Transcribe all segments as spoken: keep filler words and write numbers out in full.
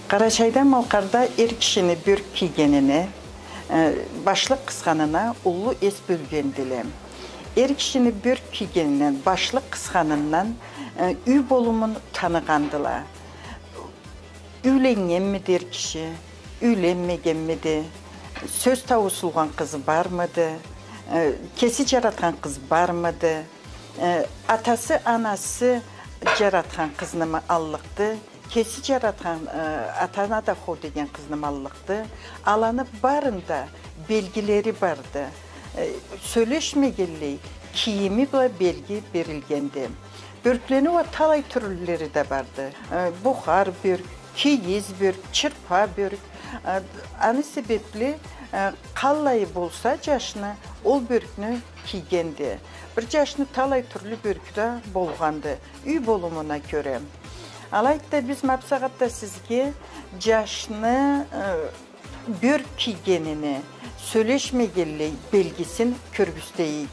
Къарачайда, Малкъарда эр кишини бёрк кийгенине, э, башлыкъ къысханына уллу эс бёлгендиле. Эр кишини бёрк кийгенинден, башлыкъ къысханындан, э, юй болумун таныгъандыла. Юйленнгенмиди эр киши, юйленмегенмиди, сёз тауусулгъан къызы бармыды, э, кеси джаратхан къыз бармыды, э, атасы, анасы джаратхан къызнымы аллыкъды, кеси джаратхан, э, ата-ана да хоу деген къызнымы аллыкъды. Аланы барында белгилери барды. Э, сёлешмегенлей, кийими бла белги берилгенди. Бёрклени уа талай тюрлюлери да барды. Э, бухар бёрк, кийиз бёрк, чырпа бёрк. Э, аны себепли, э, къаллай болса джашны, ол бёркню кийгенди. Бир джашны талай тюрлю бёркю да болгъанды, юй болумуна кёре. Алайды да, биз ма бусагъатда сизге джашны, э, бёрк кийгенини, сёлешмегенлей белгисин кёргюзтейик.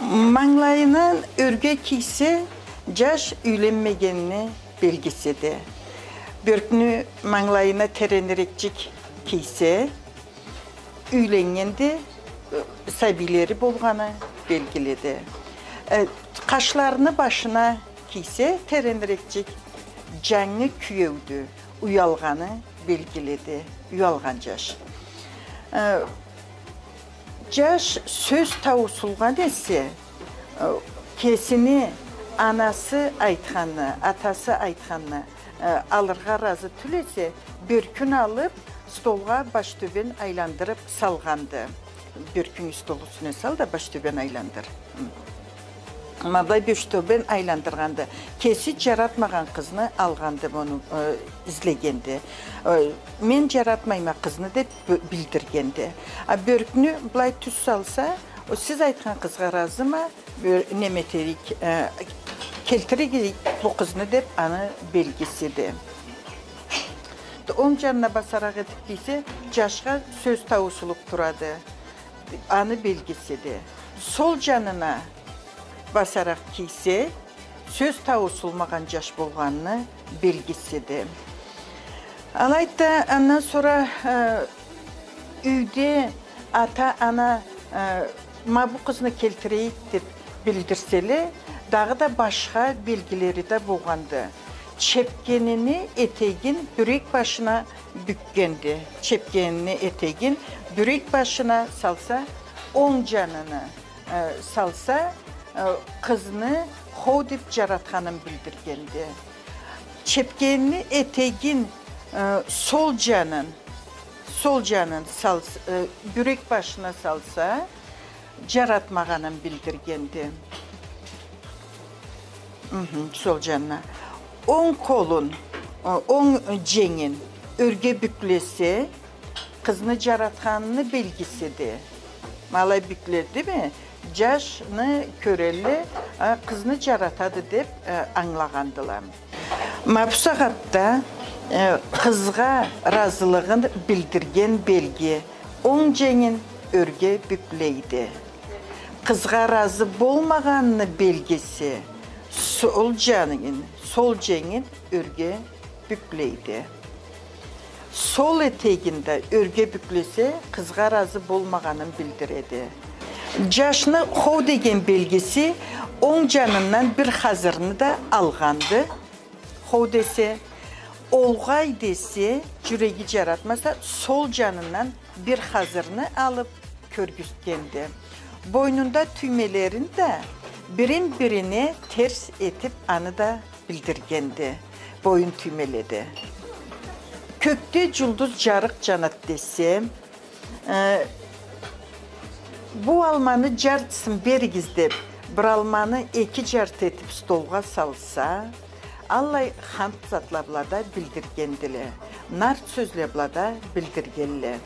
Мангылайындан ёрге кийсе, джаш юйленмегенини белгисиди. Бёркню мангылайына теренирекчик кийсе, юйленнгенди, э, сабийлери болгъаны белгилиди. Э, къашларыны башына кийсе, теренирекчик, джангы кюеудю, уялгъаны белгилиди, уялгъан джаш. Э, джаш сёз тауусулгъан эсе, э, кесини анасы айтханны, атасы айтханны, э, алыргъа разы тюл эсе, бёркюн алып, столгъа баш тёбен айландырып салгъанды. Бёркюнгю стол юсюне сал да, баш тёбен айландыр. Ма былай баш тёбен айландыргъанды. Кеси джаратмагъан къызны алгъанды, муну, э, излегенди. Э, мен джаратмайма къызны деп бё-, билдиргенди. А бёркню былай тюз салса, о, сиз айтхан къызгъа разыма, бё-, неме этерик, э, келтиригиз бу къызны деп аны белгисиди. Онг джанына басаракъ этип кийсе, джашха сёз тауусулуп турады. Аны белгисиди. Сол джанына басаракъ кийсе, сёз тауусулмагъан джаш болгъаныны белгисиди. Алайды да, андан сора, э, юйде ата-ана, э, ма бу къызны келтирейик деп билдирселе, дагъыда башха белгилери да болгъанды. Чепкенини этегин бюрек башына бюкгенди. Чепкенини этегин бюрек башына салса, онг джанына, э, салса, э, къызны хоу деп джаратханын билдиргенди. Чепкенини этегин, э, сол джанын, сол джанын салс-, э, бюрек башына салса, джаратмагъанын билдиргенди. Мхм, сол джанына. Онг къолун, э, онг дженгин ёрге бюклесе, къызны джаратханыны белгисиди. Ма алай бюкледими, джашны кёрелле, э, къызны джаратады деп, э, ангылагъандыла. Ма бусагъатда, э, къызгъа разылыгъын билдирген белги, онг дженгин ёрге бюклейди. Къызгъа разы болмагъаныны белгиси, сол дженгин, сол дженгин ёрге бюклейди. Сол этегин да ёрге бюклесе, къызгъа разы болмагъанын билдиреди. Джашны хоу деген белгиси онг джанындан бир хазырны да алгъанды. Хоу десе, олгъай десе, джюреги джаратмаса, сол джанындан бир хазырны алып кёргюзтгенди. Бойнунда тюймелерин да бирин-бирине терс этип, аны да билдиргенди. Боюн тюймеледи. Кёкде джулдуз джарыкъ джанад десе, э, бу алманы джартысын беригиз деп, бир алманы эки джарты этип столгъа салса, аллай хант затла бла да билдиргендиле. Нарт сёзле бла да билдиргенле.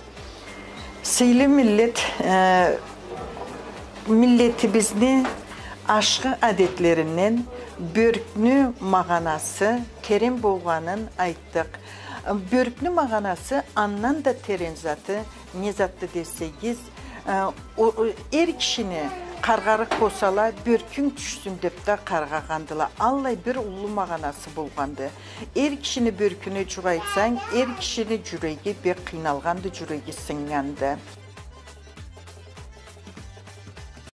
Сыйлы миллет, э, миллетибизни ашхы адетлеринден бёркню магъанасы терен болгъанын айтдыкъ. Бёркню магъанасы андан да терен заты, не затды десегиз, э, о, о, эр кишини Къаргъарыкъ болсала, бёркюнг тюшсюн деп да къаргъагъандыла. Аллай бир уллу магъанасы болгъанды. Эр кишини бёркюне джукъ айтсанг, эр кишини джюреги бек къыйналгъанды, джюреги сыннганды.